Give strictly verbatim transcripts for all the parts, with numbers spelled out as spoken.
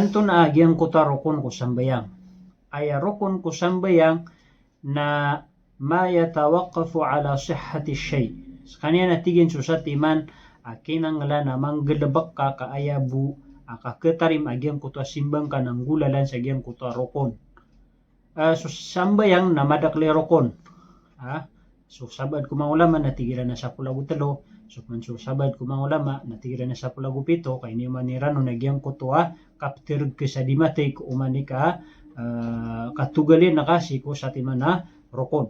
Antonaa giyangkoto a rokon ko sambayang? Aya rokon ko sambayang na ma yatawaqqafu ala sihhati shay'. Skaniyan a tig iyan so satiman a kinanglan a manggalebek ka ka aya bo a kaketarim a giyangkoto a simbang ka na nggolalan sa giyangkoto a rokon. Ah, so sambayang na madakel i rokon. Ah, so sabaad ko manga ulama na tig iran a sapolo ago telo, so man so sabaad ko manga ulama na tig iran a sapolo ago pito, ka iniyoman iran on a giyangkoto a kaptereg ka sa di matig oman i ka, ah, katogalin ka sii ko satiman a rokon.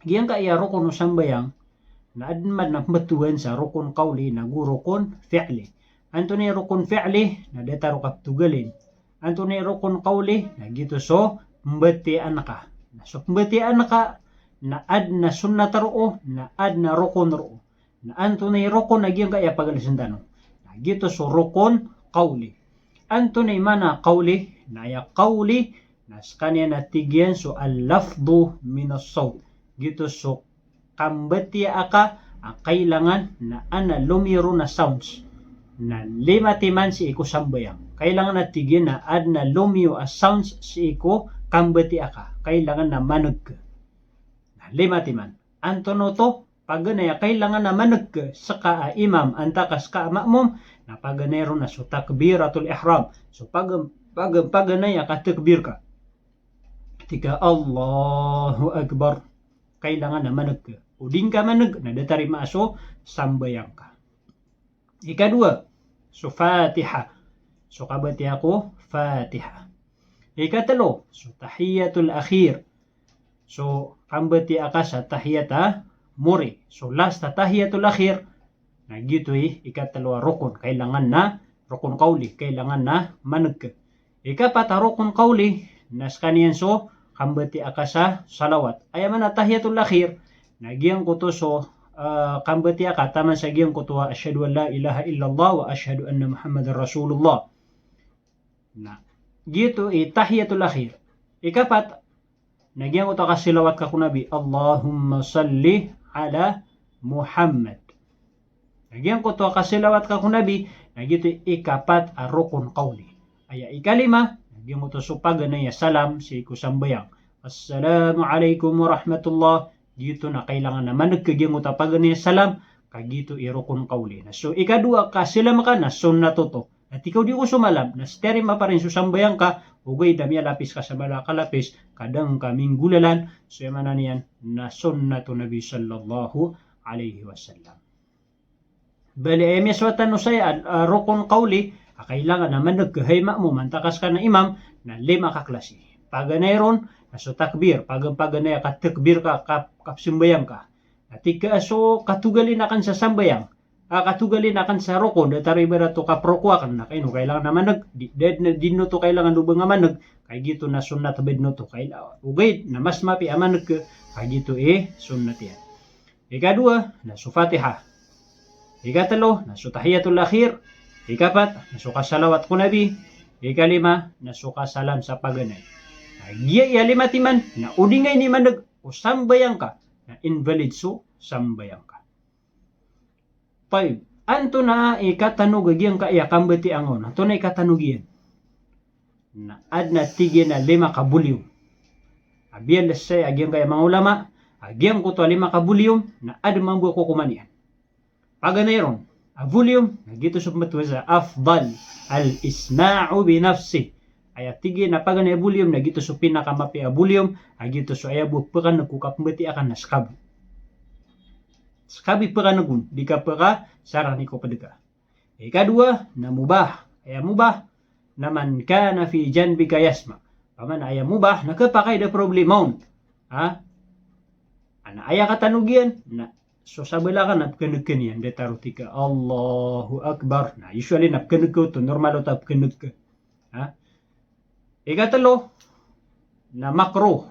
Giyangkaya rokon o sambayang, na aden man a pembetowan sa rokon qawli nago rokon fi'li. Antonaa i rokon fi'li, na datar o kaptogalin. Antonaa i rokon qawli, na giyoto so pembatiyaan ka. Na so pembatiyaan ka, na aden a sunnat roo, na aden a rokon roo. Na antonaa i rokon a giyangkaya pagalisen tano? Na giyoto so rokon qawli. Antonaa i maana qawli? Na aya qawli, na skaniyan a tig iyan so al-lafdhu minas sawt. Giyoto so kambatiyaa ka a kailangan na aden a lomiyo ron a sounds. Na lima timan sii ko sambayang. Kailangan a tig iyan na aden a lomiyo a sounds sii ko kambatiyaa ka. Kailangan na maneg ka. Na lima timan. Antonaa oto? Paganay a kailangan a maneg ka, seka a imam, antaa ka seka a ma'mum, na paganay ron na so takbiratul ihram. So pag-, pag-, paganay a katakbir ka. Tig ka Allahu Akbar. Kailangan a maneg ka. O di ngka maneg, na da tarimaa so sambayang ka. Ikadowa, so Fatiha. So kabatiya ko Fatiha. Ikatelo, so tahiyatul akhir. So kambatiya ka sa tahiyat a mori. So last a tahiyatul akhir. Na giyoto i ikatelo a rokon. Kailangan na rokon qawli. Kailangan na maneg ka. Ikapat a rokon qawli, na sekaniyan so kambatiya ka sa salawat. Aya maana tahiyatul akhir, na giyangkoto so, ah, kambatiya ka taman sa giyangkoto a ashhadu an la ilaha illallah wa ashhadu anna Muhammadar Rasulullah. Na giyoto i tahiyatul akhir. Ikapat, na giyangkoto a kasalawat ka ko Nabi, Allahumma salli ala Muhammad. Na giyangkoto a kasalawat ka ko Nabi, na giyoto i ikapat a rokon qawli. Aya ikalima, na giyangkoto so paganay a salam sii ko sambayang. Assalamu alaikum warahmatullah. Giyoto na kailangan a maneg ka giyangkoto a paganay a salam, ka giyoto i rokon qawli. Na so ikadowa a kasalam ka na sunnat oto. Na tika o di ko somalam, na setiya rin maparin so sambayang ka, ogaid na miyalapis ka sa mala a kalapis, ka da ngka minggolalan, so aya maana niyan, na sunnat o Nabi sallallahu alaihi wasallam. Bali aya miyasowa tano saya a, a, rokon qawli, a kailangan a maneg ka hay ma'mum, antaa ka seka na imam, na lima ka klasi. Paganay ron, na so takbir, pagan-, paganay a katakbir ka, ka, kapsambayang ka. Na tika a so katogalin aken sa sambayang, a katogalin aken sa rokon, datar o ibarat o kaproko aken, na kaino kailangan a maneg, di, di, di, di den oto kailangan o ba nga maneg, ka giyoto na sunnat ba den oto, kaila-, ogaid na mas mapiya a maneg ka, ka giyoto i sunnat iyan. Ikadowa, na so Fatiha. Ikatelo, na so tahiyatul akhir. Ikapat, na so kasalawat ko Nabi. Ikalima, na so kasalam sa paganay. Na giyaya lima timan, na o di nga ini maneg o sambayang ka, na invalid so sambayang ka. Tayyib, antonaa i katanog a giyangkaya kambatiya ngka on? Antonaa i katanog iyan? Na aden a tig iyan a lima ka volume. A biyalesay a giyangkaya manga ulama a giyangkoto a lima ka volume na aden mambo a kokoman iyan. Paganay ron a volume, na giyoto so pembetowan sa afdal al-isma'u bi nafsih. Aya tig iyan a paganay a volume, na giyoto so pinakamapiya a volume, a giyoto so aya bo a pekaneg ko kapembatiya ka na seka bo. Seka bo i pekaneg on, di ka pekasaran i ko ped ka. Ikadowa, na mubah. Aya mubah, na man kana fi janbika yasma'. Paman aya mubah, na kepakay da problema on. Ha? Ana aya katanog iyan, na so sabala ka na pekeneg ka niyan, datar o tika Allahu Akbar. Na usually na pekeneg ka oto, normal oto a pekeneg ka. Ha? Ikatelo, na makruh.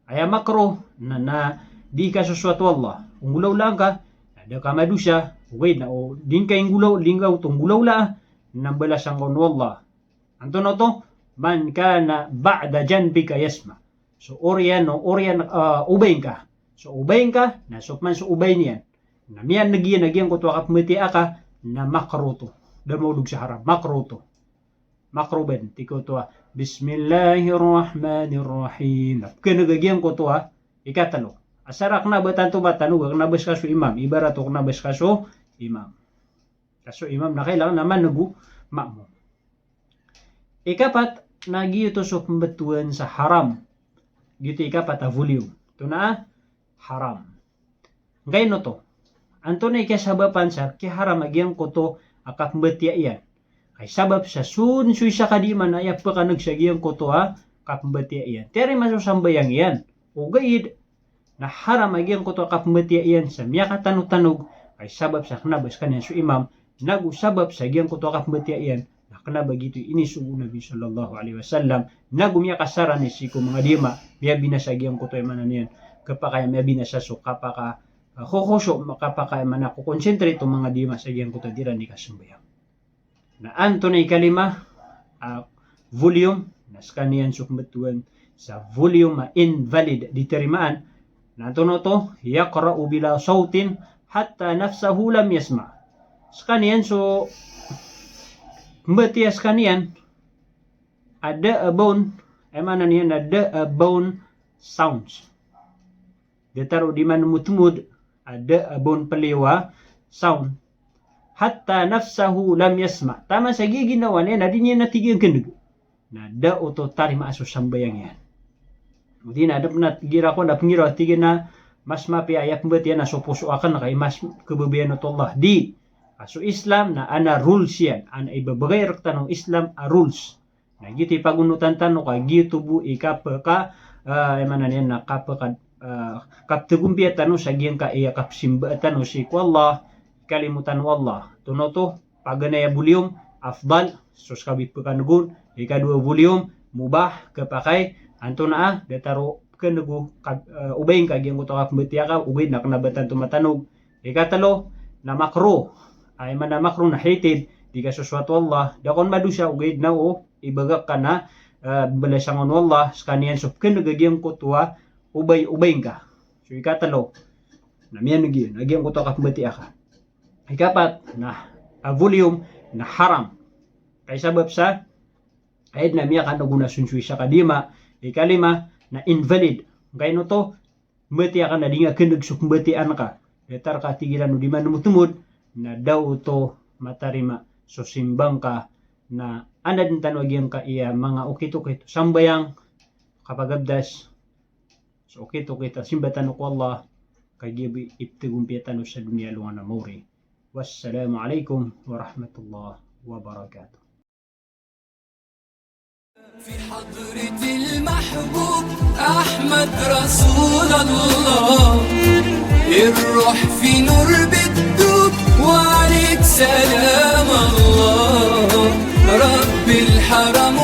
Aya makruh, na, na di kasosoat o Allah. O nggolawlaan ka, na da ka madosa, ogaid na o di ngka inggolaw, di ngka oto nggolawlaa, na mbalasan ka on o Allah. Antonaa oto? Man kana ba'da janbika yasma'. So oriyan o, oriyan, ah, obay ngka. So obay ngka, na so man so obay niyan. Na miyaneg iyan a giyangkoto a kapembatiya ka, na makruh oto. Da maolog sa haram, makruh oto. Makruh ben, tig oto a, "Bismillahirrahmanirrahim." Na pkhaneg a giyangkoto a ikatlo. Asar a kna ba tanto matanog, kna ba ska so imam. Ibarat o kna ba ska so imam. Ka so imam na kailangan a maneg o ma'mum. Ikapat, na giyoto so pmbtowan sa haram. Giyoto ikapat a volume. Oto na a haram. Ngkaino oto, antonaa i kasabapan sa kiyaharam a giyangkoto a kapmbatiya iyan? Ka sabap sa so, so isa ka dii man a aya pkaneg sa giyangkoto a kapmbatiya iyan, tiyarima so sambayang iyan. Ogaid na haram a giyangkoto a kapmbatiya iyan sa miyakatanotanog, ka sabap sa kna ba skaniyan so imam, nago sabap sa giyangkoto a kapmbatiya iyan, na kna ba giyoto i inisogo o Nabi sallallahu alaihi wasallam, nago miyakasarani sii ko manga dii ma, miyabinasa giyangkoto a aya maana niyan, kapakay a miyabinasa so kapaka, ah, khushu', kapakay a aya maana ko concentrate o manga dii ma sa giyangkoto a dii iran di kasambayang. Na antonaa i kalima a volume, na skaniyan so pmbtowan sa volume a invalid, di tarimaan. Na antonaa oto, yaqra'u bila sawtin hatta nafsahu lam yasma'. Skaniyan so pmbatiya skaniyan a da a ba on, aya maana niyan a da a ba on sounds. Datar o di man motmod a da a ba on pliyo a sound. Hatta nafsahu lam yasma'. Taman sa gii ginawa niyan na di niyan a tig iyan kndeg. Na da oto tarimaa so sambayang iyan. Odi na da pn a tig iran ko na pngiraw a tig iyan a mas mapiya a aya pmbatiya na so poso akn ka i mas khababayaan oto o Allah. Di. A so Islam na adn a rules iyan. Adn a ibabagay rktano o Islam a rules. Na giyoto i pagonotan tano ka giyoto bo i kapka, ah, aya maana niyan na kapka, ah, kapthagompiya tano sa giyangkaya kapsimba tano sii ko Allah, kalimo tano o Allah. Oto na oto, paganay a volume, afdal, so ska bo i pkaneg on. Ikadowa volume, mubah, kapakay, antonaa a, datar o pkaneg o, kap-, ah, obay ngka giyangkoto a kapmbatiya ka, ogaid na kna ba tanto matanog. Ikatlo, na makruh. Aya maana makruh na hated, di kasosoat o Allah, da kon madosa ogaid na o ibagak ka na, eh, balasan o Allah, skaniyan so pkhaneg a giyangkoto a obay-obay ngka. So ikatlo, na miyaneg iyan a giyangkoto a kapmbatiya ka. Ikapat, na a volume, na haram. Ka sabap sa, aya dn a miyakaneg on na so isa ka dii ma, ikalima, na invalid. Ngkaino oto, mbatiya ka na di nga khaneg so pmbatiyaan ka. Datar ka tig iran o di man motmod, na da oto matarima so simbang ka, na anda dn tano a giyangkaya manga okit-okit o sambayang, kapagabdas, so okit-okit a simba tano ko Allah, ka giya bo i pthagompiya tano sa doniya alongan a maori. Wassalamu alaikum warahmatullahi wabarakatuh. في حضرة المحبوب أحمد رسول الله، الروح في نور بتدوب، وعليك سلام الله، رب الحرم